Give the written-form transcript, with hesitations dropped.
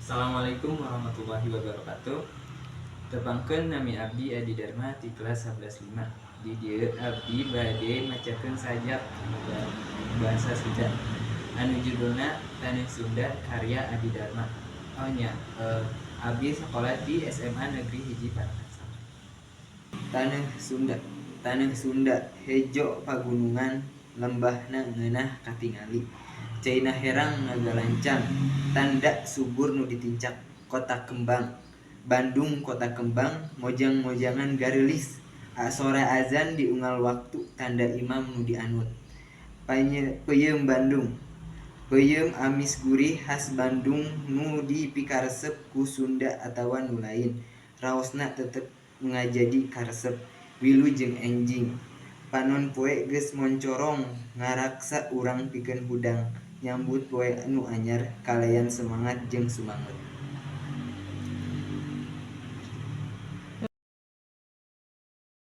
Assalamualaikum warahmatullahi wabarakatuh. Tepangkeun, nami abdi Adi Dharma ti kelas 11 5. Di dieu abdi bade macakeun sajak bahasa Sunda anu judulna Taneuh Sunda karya Adi Dharma. Oh nya, abdi sekolah di SMA Negeri 1 Parakansa. Taneuh Sunda. Taneuh Sunda hejo pagunungan, lembahna ngeunah katingali, caina herang ngagalancang, tanda subur nu ditincak. Kota kembang Bandung, kota kembang, mojang-mojangan gareulis, sora azan di unggal waktu tanda imam nu dianut. Peuyeum Bandung. Peuyeum amis gurih has Bandung nu dipikaresep ku Sunda atawa nu lain, raosna tetep ngajadi karesep. Wilujeng enjing. Panon poe geus moncorong ngaraksa urang pikeun hudang nyambut poe nu anyar kalayan semangat jeung sumanget.